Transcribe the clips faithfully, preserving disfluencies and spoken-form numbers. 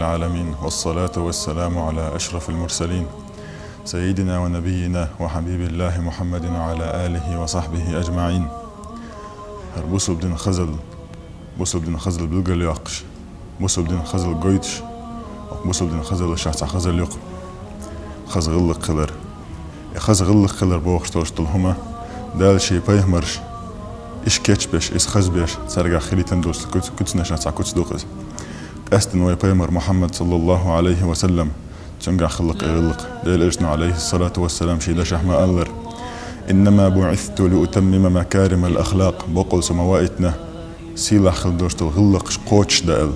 العالمين، والصلاة والسلام على أشرف المرسلين، سيدنا ونبينا وحبيب الله محمد وعلى آله وصحبه أجمعين. ХӀара бусулба дин хазал, бусулба дин хазал билгалйоаккхаш, бусулба дин хазал гойташ, бусулба дин хазалашца хазал юкъ. Хаза гӀиллакх хилар. Э, хаза гӀиллакх хилар бохуш долуш долу хӀума, Дала шен пайхамарш, иш кечбеш, иза хазбеш, цаьргахь хилийтина долуш куц-, куьцнашца куц ду-кх иза. Къаьстина вай пайхамар Мухьаммад, саллаллаху Ӏалайхи ва саллам, цуьнгахь хилла-кх и гӀиллакх. Делан Элчано, Ӏалайхиссалату вассалам, шен дашехь ма аллара: «إنما بعثت لأتمم مكارم الأخلاق», боккъал со ма ваийтина, сийлахь хила долуш долу гӀиллакхаш кхочушдан аьлла.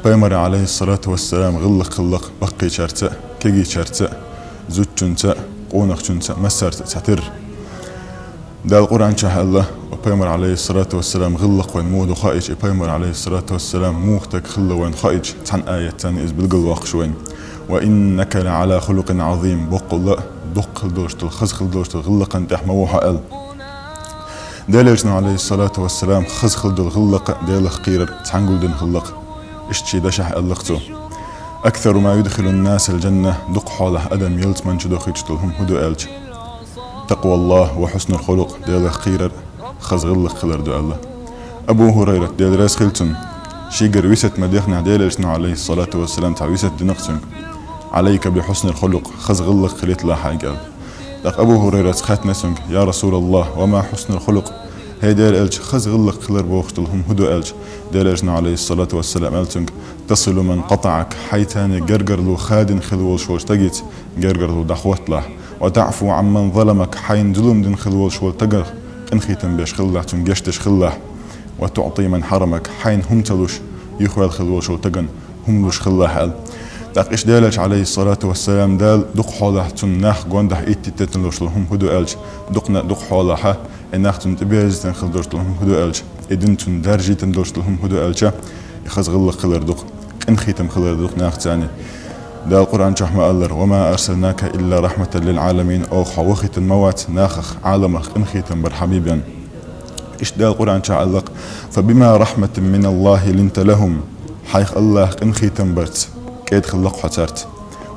Пайхамаре, Ӏалайхиссалату вассалам, гӀиллакх хилла-кх баккхийчаьрца а, кегийчаьрца а, зудчуьнца а, къонахчуьнца а, массаьрца а цхьатерра. Дала Къуръан чохь аьлла, ва пайхамар, Ӏалайхиссалату вассалам, гӀиллакх вайн муха ду хоуьйтуш, и пайхамар, Ӏалайхиссалату вассалам, муха стаг хилла вайн хоуьйтуш, цхьана аятца иза билгалвоккхуш вайна. «وإنك لعلى خلق عظيم», боккъалла а, дукха хила долуш долу, хаза хила долуш долу гӀиллакхан тӀехь ма ву хьо аьлла. Делан Элчано, Ӏалайхиссалату вассалам, хаза хила долу гӀиллакх а, Делах кхерар а цхьаьна гулдина хилла-кх. Иштта шен дашехь аьлла-кх цо: «أكثر ما يدخل الناس الجنة», дукха хьолахь адам ялсамани чу дохуьйтуш долу хӀума хӀун ду аьлча, «تقوى الله وحسن الخلق», Делах кхерар а, хаза гӀиллакх хилар ду аьлла. Абу ХӀурайрат, Дела реза хила цунна, шегара весет ма-дехнехь, Делан Элчано, Ӏалайхиссалату вассалам, цхьа весет дина-кх цуьнга: «عليك بحسن الخلق», хаза гӀиллакх хилийталахь хьайга аьлла. ТӀаккха Абу ХӀурайрас хаьттина цуьнга: «يا رسول الله، وما حسن الخلق؟» ХӀей Делан Элча, хаза гӀиллакх хилар бохуш долу хӀума хӀун ду аьлча, Делан Элчано, Ӏалайхиссалату вассалам, аьлла цуьнга: «تصل من قطعك», хьайца гергарло хадийна хила волуш волчу стагца гергарло дӀахӀотталахь, «وتعفو عمن ظلمك», хьайна зулам дина хила волуш волу стагах къинхетам беш хилалахь, цуьнга гечдеш хилалахь, «وتعطي من حرمك», хьайна хӀума ца луш, юхаваьлла хила волуш волу стагана хӀума луш хилалахь аьлла. ТӀаккха иштта Делан Элча, Ӏалайхиссалату вассалам, Дала дукха хьолахь цунна нах гондахь итт-иттанна луш долу хӀума хӀун ду аьлча, дукха-, дукха хьолахь и нах цунна тӀеберзийтина хила долуш долу хӀума хӀун ду аьлча, и дин цунна даржийтина долуш долу хӀума хӀун ду аьлча, и хаза гӀиллакх хилар ду-кх, къинхетам хилар ду-кх нах царна. Дала Къуръан чохь ма аллара: «وما أرسلناك إلا رحمة للعالمين», оха хьо вахийтина ма вац нахах, Ӏаламах къинхетам бар хьан бен. Иштта Дала Къуръан чохь аьлла-кх: «فبما رحمة من الله لنت لهم», хьайх АллахӀ къинхетам барца кӀеда хилла-кх хьо цаьрца.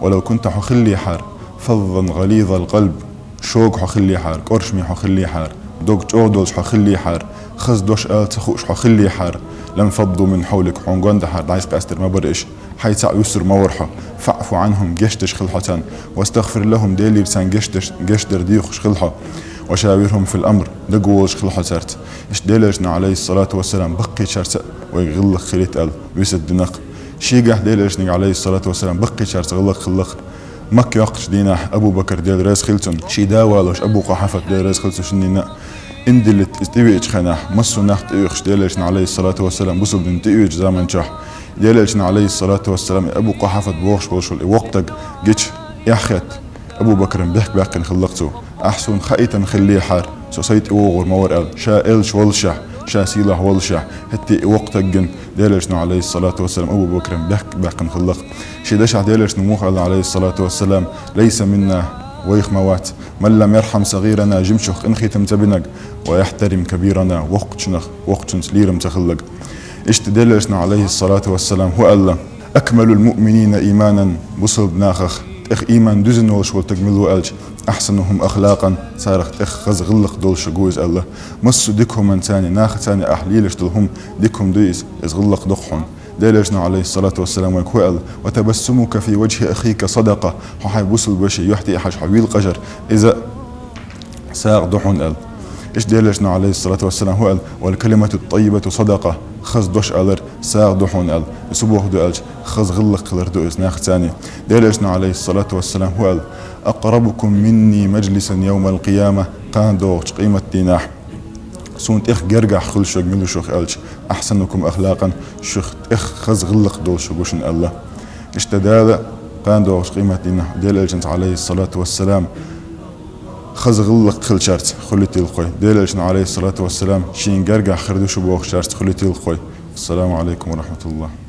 «ولو كنت», хьо хиллехьара, «فظا غليظ القلب», шога хьо хиллехьара, кӀоршаме хьо хиллехьара, дог чӀогӀа долуш хьо хиллехьара, хаза дош ала ца хууш хьо хиллехьара, «لانفضوا من حولك», хьуна гондахьара дӀасакъаьстар ма бара уьш, хьай цхьаъ вуьсур ма вара хьо. «فاعف عنهم», гечдеш хила хьо царна, «واستغفر لهم», Делера царна гечдеш, гечдар доьхуш хила хьо, «وشاورهم في الأمر», дагаволуш хила хьо цаьрца. Иштта Делан Элчано, Ӏалайхиссалату вассалам, баккхийчаьрца а вайга гӀиллакх хилийта аьлла весет дина-кх. Шегахь Делан Элчанга, Ӏалайхиссалату вассалам, баккхийчаьрца гӀиллакх хилла-кх. Макка йоккхучу дийнахь Абу Бакр, Дела реза хила цунна, шен да валош Абу Къухьафат, Дела реза хила цунна, шинна дина, индиллита иза тӀевеъчу хенахь, массо а нах тӀеоьхуш, Делан Элчано, Ӏалайхиссалату вассалам, бусулба дин тӀеоьцучу заман чохь, Делан Элчано, Ӏалайхиссалату вассалам, и Абу Къухьафат бохуш волуш волу и воккха стаг гича эхь хетта, Абу Бакран бехк баьккхина хилла-кх цо. Ахь суна хаийтина хиллехьара, со сайн тӀе вогӀур ма вара аьлла, ша элча воллушехь, ша сийлахь воллушехь, хӀетте а и воккха стаг гина, Делан Элчано, Ӏалайхиссалату вассалам, Абу Бакран бехк баьккхина хилла-кх. Шен дашехь Делан Элчано муха аьлла, Ӏалайхиссалату вассалам: «ليس منا», вайх ма вац, «من لم يرحم صغيرنا», жимачух къинхетам ца бинарг, «ويحترم كبيرنا», воккхачунах, воккхачуьнца лерам ца хилларг. Иштта Делан Элчано, Ӏалайхиссалату вассалам, хӀун аьлла: «أكمل المؤمنين إيمانا», бусулба нахах тӀех иман дуьзина волуш волу стаг мила ву аьлча, «أحسنهم أخلاقا», царах тӀех хаза гӀиллакх долуш ву иза аьлла. Массо а дика хӀуманца, нахаца ахь лелаш долу хӀума дика хӀума ду иза, иза гӀиллакх ду-кх хьуна. Делан Элчано, Ӏалайхиссалату вассалам, вайга хӀун аьлла: «وتبسمك في وجه أخيك صدقة», хьо хьайн бусулба вешин юьхь тӀе а хьажа хьо вийла къажар, иза сагӀа ду хьуна аьлла. Иштта Делан Элчано, Ӏалайхиссалату вассалам, хӀун аьлла: «والكلمة الطيبة صدقة», хаза дош алар сагӀа ду хьуна аьлла. Иза боху ду аьлча, хаза гӀиллакх хилар ду иза нахаца. Делан Элчано, Ӏалайхиссалату вассалам, хӀун аьлла: «أقربكم مني مجلسا يوم القيامة», кхана догӀучу къематдийнахь суна тӀех гергахь хуьлуш верг мила ву шух аьлча, «أحسنكم أخلاقا», шух тӀех хаза гӀиллакх долуш верг ву шуна аьлла. Иштта Дала кхана догӀучу къематдийнахь Делан Элчанца, Ӏалайхиссалату вассалам, хаза гӀиллакх хиллачаьрца хуьлийтийла-кх вай. Делан Элчано, Ӏалайхиссалату вассалам, шена гергахь хир ду шу бохучаьрца хуьлийтийла-кх вай. Ассаламу Ӏалайкум ва рахьматуллахӀ.